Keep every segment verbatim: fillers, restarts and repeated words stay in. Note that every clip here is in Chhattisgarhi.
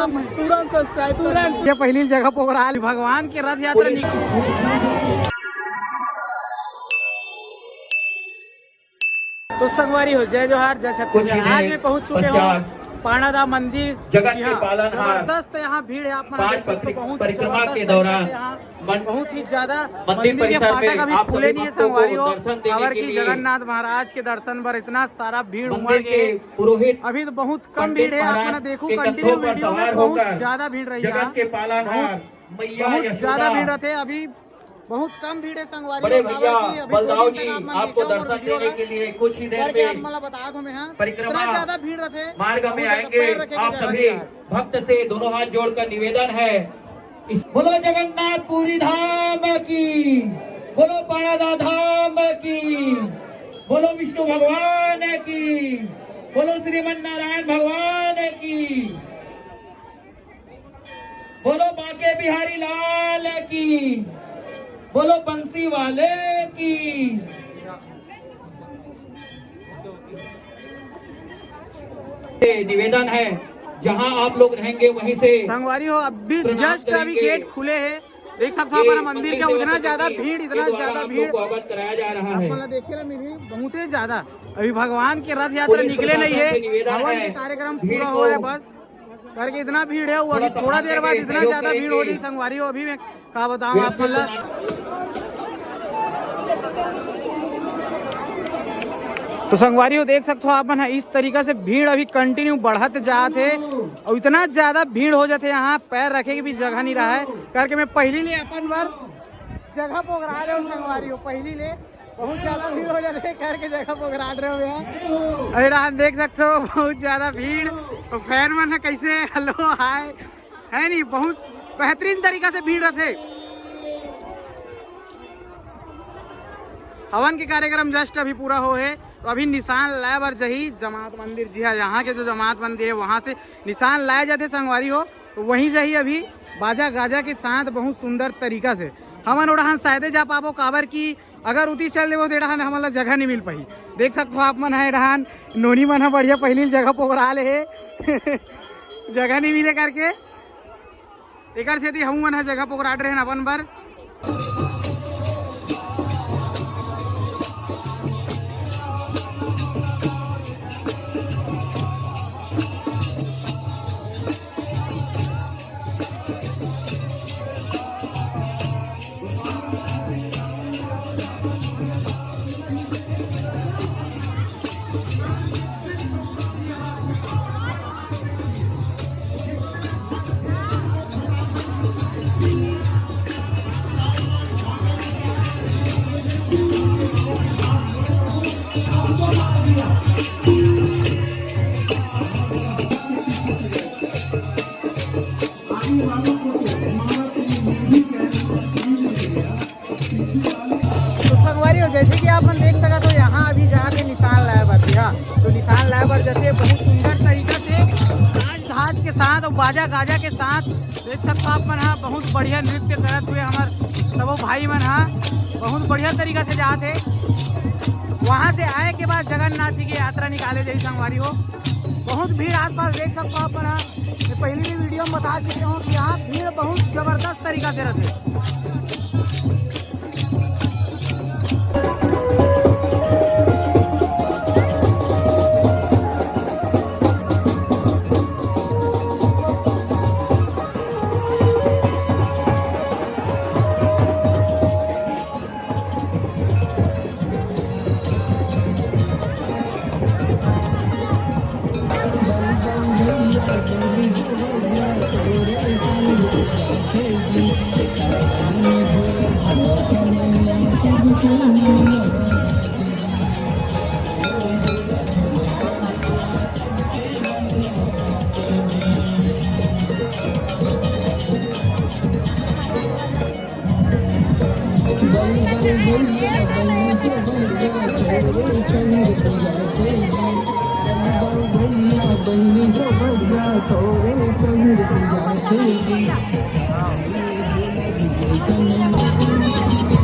तुरंत सब्सक्राइब, तुरंत। ये पहली जगह पोगराल भगवान के रथ यात्रा निकल। तो संगवारी हो, जय जोहार, जय छत्तीसगढ़। आज मैं पहुंच चुके हूँ पांडादाम मंदिर। जगत के पालनहार जबरदस्त यहाँ भीड़ है, आप मन देख सकते हो, बहुत परिक्रमा के दौरान बहुत ही ज्यादा मंदिर के फाटक अभी खुले नहीं है संगवारी हो। काबर कि जगन्नाथ महाराज के दर्शन बर इतना सारा भीड़ उमड़ गए। पुरोहित अभी तो बहुत कम भीड़ है, आप मन देखो कंटिन्यू वीडियो में बहुत ज्यादा भीड़ रही है। जगत के पालनहार बहुत ज्यादा भीड़ रहते अभी। बहुत कम भीड़ है संगवारी। बड़े भैया बलदाऊ जी आपको दर्शन देने के लिए कुछ ही देर में परिक्रमा मार्ग में आएंगे। आप सभी भक्त से दोनों हाथ जोड़कर निवेदन है, बोलो जगन्नाथ पुरी धाम की, बोलो पांडादाम धाम की, बोलो विष्णु भगवान की, बोलो श्रीमन नारायण भगवान की, बोलो बांके बिहारी लाल की, बोलो बंसी वाले की। निवेदन है, जहां आप लोग रहेंगे वहीं से संगवारी हो। अभी जस्ट अभी गेट खुले हैं, देख सकते हो अपना मंदिर का उतना ज्यादा भीड़, इतना ज्यादा भीड़ स्वागत कराया जा रहा है। देखिए ना मेरी बहुत ही ज्यादा अभी भगवान के रथ यात्रा निकले नहीं है, हवन के कार्यक्रम पूरा हो रहा है बस। करके इतना भीड़ है वो अभी थोड़ा देर बाद इतना ज्यादा भीड़ हो रही संगवारी हो। अभी मैं का बताऊं आप मन ला। तो संगवारी हो देख सकते हो आप मन ह, इस तरीका से भीड़ अभी कंटिन्यू बढ़त जात है और इतना ज्यादा भीड़ हो जाते यहाँ पैर रखे की भी जगह नहीं रहा है। करके मैं पहली ले अपन बार जगह पोगरा रहे हो संगवारी हो, पहली ले बहुत ज्यादा भीड़ हो जाते हैं करके जगह पोगराट रहे हो यार। अरे रात देख सकते हो बहुत ज्यादा भीड़। तो फैन मन है कैसे हेलो हाय है नहीं, बहुत बेहतरीन तरीका से भीड़ रहते। हवन के कार्यक्रम जस्ट अभी पूरा हो है तो अभी निशान लाए बर जही जमात मंदिर। जी हाँ, यहाँ के जो जमात मंदिर है वहाँ से निशान लाए जाते संगवारी हो। तो वहीं से ही अभी बाजा गाजा के साथ बहुत सुंदर तरीका से हमन ओड़हन शायदे जा पाबो, काबर कि अगर उती चल देबो तो एड़हन हमन ला जगह नहीं मिल पाही। देख सकते हो आप मन है एड़हन नोनी मन ह बढ़िया पहली जगह पोगरा ले हे जगह नहीं मिले करके। एकर सेती हमू मन ह जगह पोगराट रहे अपन बर। तो संगवारी हो, जैसे कि आप मन देख सकत हो, यहाँ अभी जाके निशान लाए बर, जी हाँ, तो निशान लाए बर जैसे बहुत सुंदर तरीका से साज धाज के साथ और बाजा गाजा के साथ देख सकते हो आप मन हा बहुत बढ़िया नृत्य करत हुए हमर सबो भाई मन हा बहुत बढ़िया तरीका से जात है। वहाँ से आए के बाद जगन्नाथ जी की यात्रा निकाले जाई संगवारी हो। बहुत भीड़ आसपास देख सकते हो आप मन हा। मैं पहले भी वीडियो में बता चुके हूँ कि यहाँ भीड़ बहुत जबरदस्त तरीका से रहते।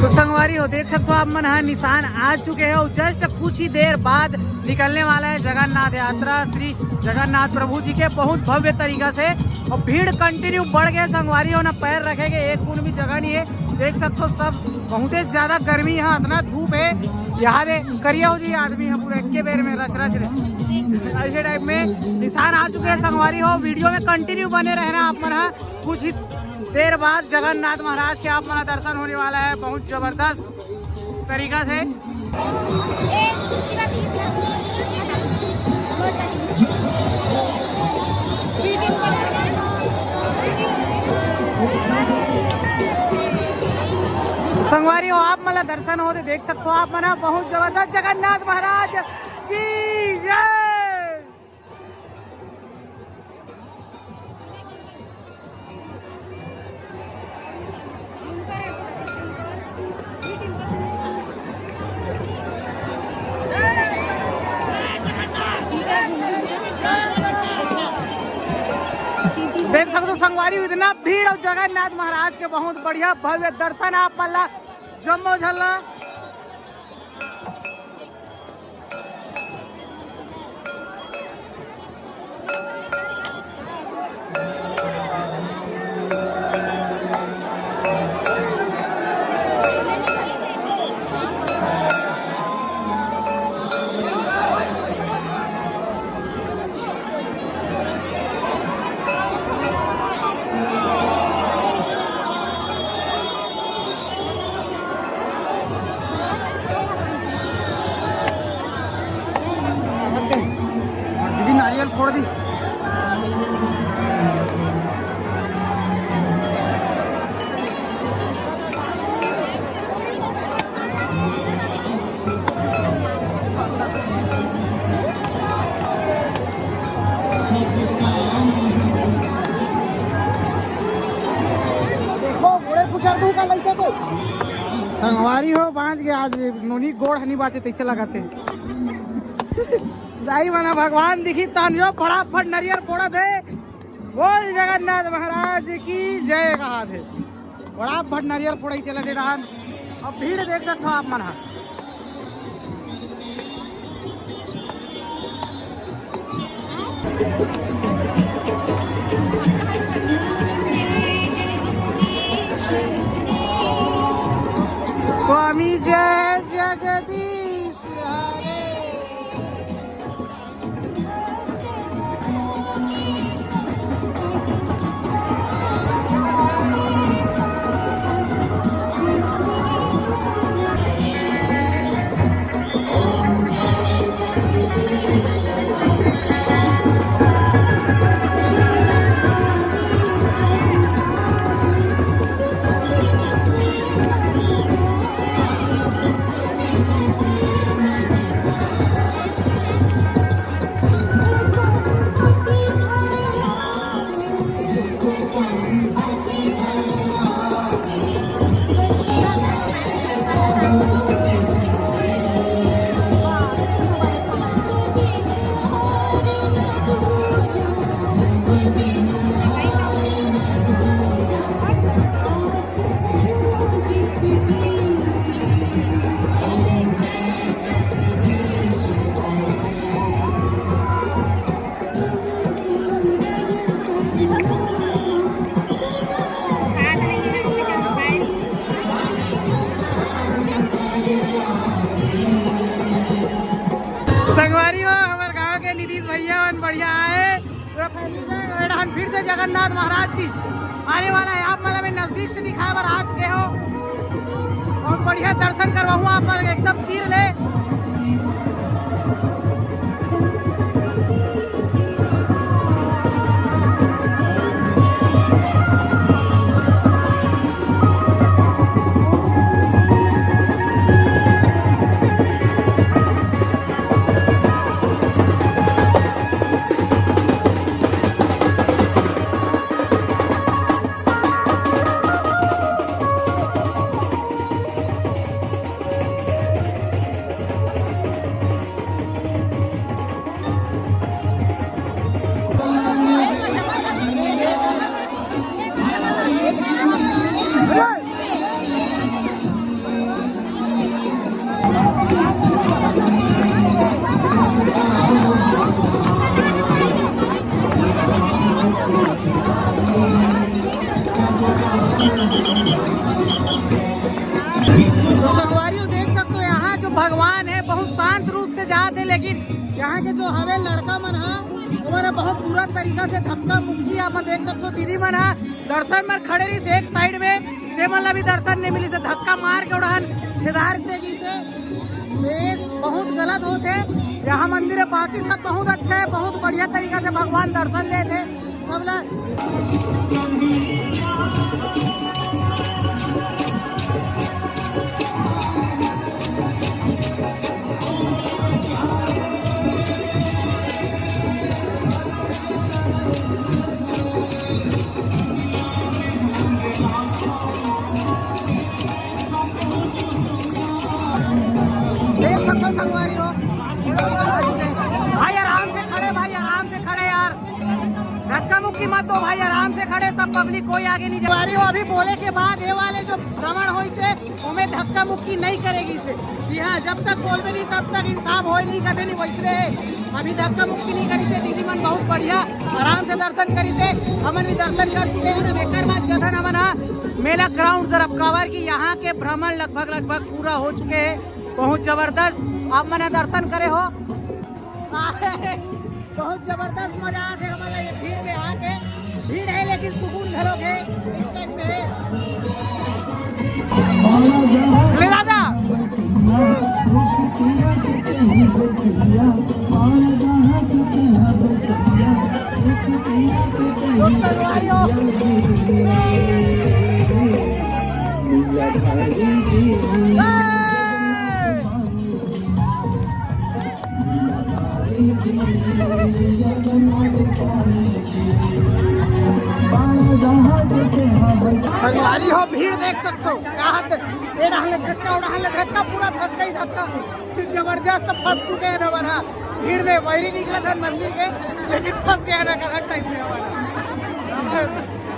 तो संगवारी हो, देख सकते हो आप मन हा निशान आ चुके हैं और जस्ट कुछ ही देर बाद निकलने वाला है जगन्नाथ यात्रा श्री जगन्नाथ प्रभु जी के बहुत भव्य तरीका से। अउ भीड़ continue बढ़ गे संगवारी हो ना, पैर रखे के एक बूंद भी जगह नहीं है। देख सकथो सब बहुते ज्यादा गर्मी है, इतना धूप है। यहाँ दे करिया हो जी आदमी है पूरा एक के बेर में रच रच ले। ऐसे type में निशान आ चुके हैं संगवारी हो। Video में continue बने रहना आप मन हा। कुछ ही देर बाद जगन्नाथ महाराज के आप मन ला दर्शन होने वाला है बहुत जबरदस्त तरीका से। संगवारी हो, आप मन ला दर्शन होते देख सकथो आप मन हा, बहुत जबरदस्त जगन्नाथ महाराज की जय। देख सकथो संगवारी हो, इतना भीड़ अउ जगन्नाथ महाराज के बहुत बढ़िया भव्य दर्शन आप मन ला जम्मो झन ला। दीदी नारियल फोड़ दी। देखो, घोड़े पुचर दू का लइका को। संगवारी हो, बांच गे आज भी। नोनी गोड़ हनी बाचे, तइसे लगत हे। दाई मना भगवान दिखी तान जो फटाफट नरियर फोड़त हे। बोल जगन्नाथ महाराज की जय कहा थे। फटाफट नरियर फोड़ई चलत हे रहन। अब भीड़ देख सकथो आप मन हा। स्वामी जय जगदीश हरे। संगवारी हो, हमर गांव के नीतीश भैया मन बढ़िया आए, पूरा फैमिली संग। ए डहन फिर से जगन्नाथ महाराज जी आने वाला है, आप मन ला मैं नजदीक से दिखाए बर आज गे हो। बहुत बढ़िया दर्शन करवाहूँ आप मन एकदम तीर ले। लेकिन यहाँ के जो हवे लड़का मन हा, ओमन ह बहुत बुरा तरीका से धक्का मुक्की, आप मन देख सकते हो। दीदी मन हा दर्शन बर खड़े रहिस एक साइड में, ते मन ला भी दर्शन नहीं मिलिस, धक्का मार के उड़ान खेदार दे गिस हे। ये बहुत गलत होत हे। यहाँ मंदिर है, बाकी सब बहुत अच्छा है, बहुत बढ़िया तरीका से भगवान दर्शन लेत हे सब ला। देख सकते हो संगवारी हो, भाई आराम से खड़े, भाई आराम से खड़े यार, धक्का मुक्की मत दो भाई, आराम से खड़े सब पब्लिक, कोई आगे नहीं जा। संगवारी हो, अभी बोले के बाद ये वाले जो भ्रमण होइस हे, ओमे धक्का मुक्की नहीं करे गिस हे। जी हाँ, जब तक बोलबे नहीं तब तक इंसाफ होए नहीं, कदे नहीं वैसने हे। अभी धक्का मुक्की नहीं करिस हे, दीदी मन बहुत बढ़िया आराम से दर्शन करिस हे, हमन भी दर्शन कर चुके हैं। अब एकर बाद जथन हमन हा मेला ग्राउंड तरफ, काबर कि यहाँ के भ्रमण लगभग लगभग पूरा हो चुके हैं। बहुत जबरदस्त आप मन हा दर्शन करे हो। बहुत जबरदस्त मजा आथे हमन ला ये भीड़ में आके। भीड़ है लेकिन सुकून घलो हे। ले राजा। तो संगवारी हो। संगवारी हो, भीड़ देख सकते हो, का हाथ, ये डाल ले धक्का, वो डाल ले धक्का, पूरा धक्का ही धक्का, जबरदस्त फंस चुके हैं ना बना भीड़ में। वैरी निकला था मंदिर के, लेकिन फंस गया ना, कथा टाइप में हमारा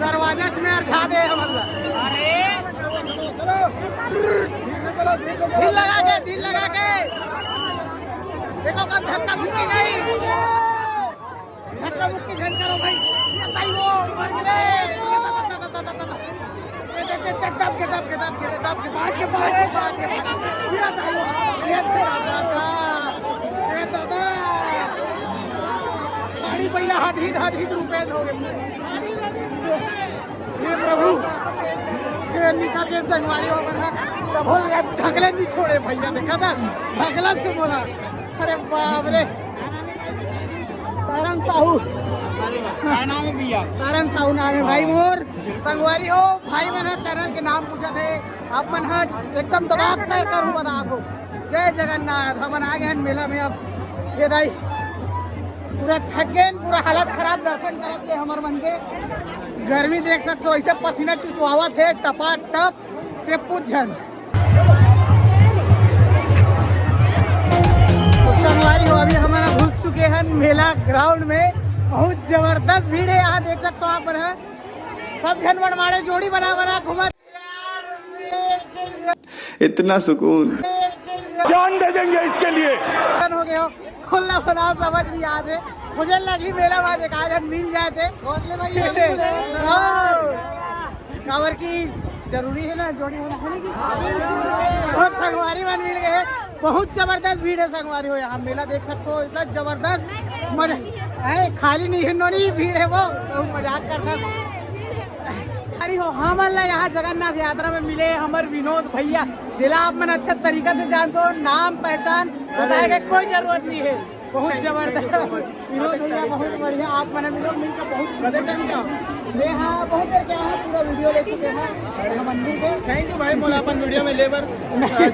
दरवाजा में यार झा दे हमारा। दिल लगा के, दिल लगा के। देखो कब धक्का मुक्की नहीं, धक्का मुक्की झन करो भाई। ये ताई वो मर गए। ये दब के, दब के, दब के, दब के, दब के, बाज के, बाज के, बाज के। ये ताई वो, ये दादा, ये दादा। गाड़ी पहिला हाथ ही, हाथ ही रुपए हो गए। हे प्रभु, हे निकल के संगवारी हो बना, प्रभु ढकले नहीं छोड़े भैया, देखा था ढकला से बोला। अरे बाप रे, तारन साहू, अरे वाह, का नाम है भैया? तारन साहू नाम है भाई मोर। संगवारी हो, भाई मन ह चैनल के नाम पूछत हे, आप मन ह एकदम दबा के शेयर करू, बता दो। जय जगन्नाथ। हमन आ गए हैं मेला में। अब ये दाई पूरा थक गए, पूरा हालत खराब दर्शन करत ले हमर मन के। गर्मी देख सकते हो, ऐसे पसीना चुचवावत है टपा टप, ते पूछ झन। तो संगवारी हो, अभी हमन घुस चुके हैं मेला ग्राउंड में। बहुत जबरदस्त भीड़ है यहाँ, देख सकते हो आप मन ह। सब झन मनमाड़े जोड़ी बना बना घूमत। इतना सुकून। जान दे देंगे इसके लिए। हो गए हो, खोलना बना समझ नहीं आते। मुझे लगी मेला में एक आध झन मिल जाते। खोल ले भाई, हम भी ले। हाँ। काबर की जरूरी है ना, जोड़ी होना है नहीं कि? बहुत संगवारी मन मिल गए। बहुत जबरदस्त भीड़ है संगवारी हो, यहाँ मेला देख सकते हो, इतना जबरदस्त मजा है। खाली नहीं है, नोनी भीड़ है वो, तो मजाक करता। अरे हो, हमन ला यहाँ जगन्नाथ यात्रा में मिले हमर विनोद भैया, जेला आप मन अच्छा तरीका से जानते हो, नाम पहचान बताए के कोई जरूरत नहीं है। बहुत जबरदस्त विनोद भैया, बहुत बढ़िया। आप मन मिलो मिलकर बहुत मजा। मैं हाँ, बहुत देर के यहाँ पूरा वीडियो ले चुके हैं मंदिर के। थैंक यू भाई, मोला अपन वीडियो में लेबर।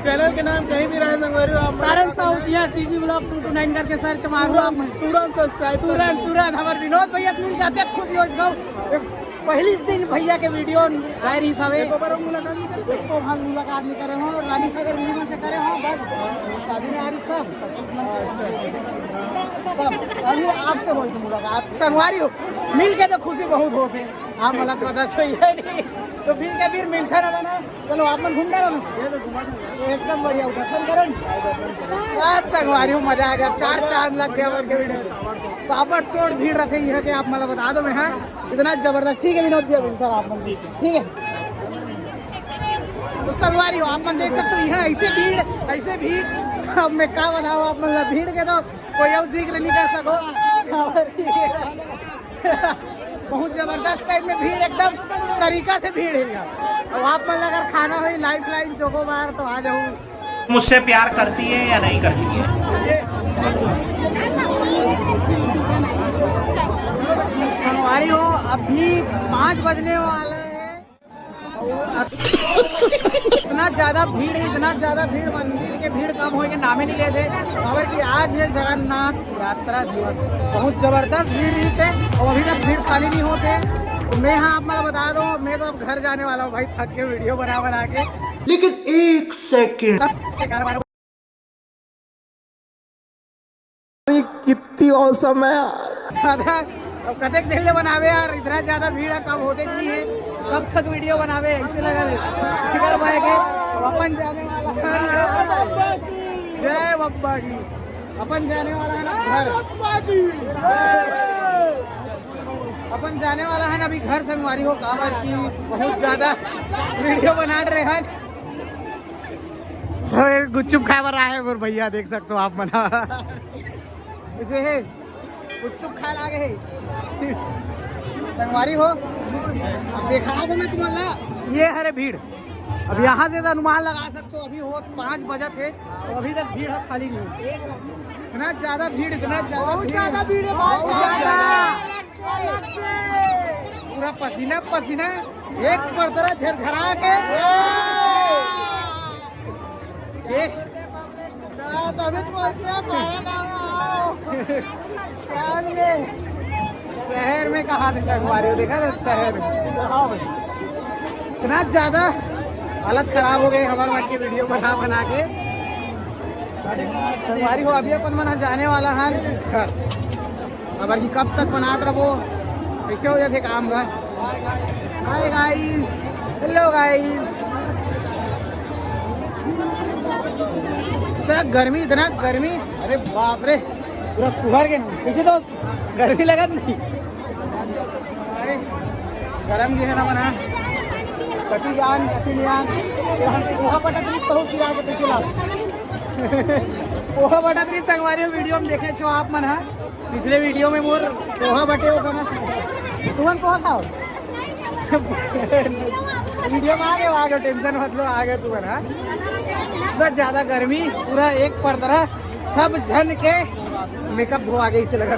चैनल के नाम कहीं भी रहे संगवारी हो आप। तारन साहू जी, हाँ, CG blog two two nine करके सर्च मारो। तुरंत, तुरंत सब्सक्राइब, तुरंत, तुरंत। हमारे विनोद भैया तुम जाते खुशी हो जाओ। पहली दिन भैया के वीडियो आए रही सब। एक बार मुलाकात नहीं करे? एको बार मुलाकात नहीं करे हो, रानी सागर रीमा से करे हो, बस शादी में आ रही सब। तब अभी आपसे हो से मुलाकात, संगवारी हो, मिल के तो खुशी बहुत होते। आप गलत पता सही है नहीं, तो ठीक है, फिर मिलता ना बना। चलो, आप मन घूम डरो ना। ये तो घुमा दो। एकदम बढ़िया, दर्शन करन। आज संगवारी हो, मजा आ गया, चार चांद लग गया बन के वीडियो। तो अब तोड़ भीड़ रखे यहाँ के, आप मतलब बता दो मैं, हाँ, इतना जबरदस्त। ठीक है विनोद भैया, सर आप मन, ठीक है। तो संगवारी हो, आप मन देख सकते हो यहाँ ऐसे भीड़, ऐसे भीड़। अब मैं का बताऊँ आप, मतलब भीड़ के तो कोई और जिक्र नहीं कर सको। बहुत जबरदस्त टाइप में भीड़, एकदम तरीका से भीड़ है यहाँ। अब आप मतलब अगर खाना हो लाइफ लाइन चोकोबार तो आ जाऊँ। मुझसे प्यार करती है या नहीं करती है? संगवारी हो, अभी पाँच बजने वाला है। इतना ज्यादा भीड़ है, इतना ज्यादा भीड़, मंदिर के भीड़ कम होए के नामे नहीं लेते। काबर कि आज है जगन्नाथ यात्रा दिवस, बहुत जबरदस्त भीड़ है, और अभी तक भीड़ खाली नहीं होते। तो मैं, हाँ, आप मतलब बता दो, मैं तो अब घर जाने वाला हूँ भाई, थक के वीडियो बना बना के। लेकिन एक सेकंड। कितनी औसम है यार। दादा, अब कतेक देर ले बनावे यार, इतना ज्यादा भीड़ है, कब होते नहीं है, कब तक वीडियो बनावे, ऐसे लगा दे। फिकर भाई के, तो अपन जाने वाला है। जय बप्पा की। अपन जाने वाला है ना घर। अपन जाने वाला है ना अभी घर संगवारी हो, काबर की बहुत ज्यादा वीडियो बना रहे हैं। ओए, गुपचुप खाए बर आए हे मोर भैया, देख सकते हो आप मना। इसे है गुपचुप खाए लागे है संगवारी हो। अब देखा दो मैं तुम्हारा, ये हरे भीड़। अब यहाँ से तो अनुमान लगा सकते हो, अभी हो पाँच बजत है, तो अभी तक भीड़ है, खाली नहीं। इतना ज्यादा भीड़, इतना ज्यादा बहुत भीड़। ज्यादा भीड़ है, बहुत बहुत ज्यादा। ज्यादा। पूरा पसीना पसीना, एक परतरा झरझरा के। ये तभी तो बोलते हैं, बाहर आओ। क्या ले? शहर में कहा थे संगवारी हो, देखा था शहर में। इतना ज्यादा हालत खराब हो गई हमारे मन की वीडियो बना बना के। संगवारी हो, अभी अपन मन जाने वाला है घर। अब अभी कब तक बनात रहो, कैसे हो जाते काम घर। हाय गाइस, हेलो गाइस। इतना गर्मी, इतना गर्मी, अरे बाप रे, पूरा कुहर के नहीं। कैसे दोस्त, गर्मी लगत नहीं? अरे गरम भी है ना मना, कति जान कति नियान। पोहा पटक रही तो सिरा के पीछे ला। पोहा पटक रही संगवारी हो, वीडियो में देखे छो आप मन हा। पिछले वीडियो में मोर पोहा बटे हो ना, तुमन पोहा खाओ। वीडियो में आ गए, आ गए, टेंशन मत लो, आ गए तुमन हा। बस ज्यादा गर्मी, पूरा एक परतरा, सब झन के मेकअप धोआ के इसे लगा।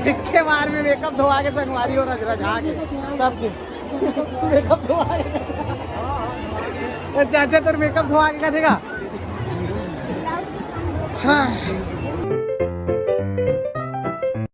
एक के बार में मेकअप धोआ के संगवारी हो रज रझा के सबके। मेकअप धोआ के। अच्छा, अच्छा, तोर मेकअप धोआ के का देगा? हाँ,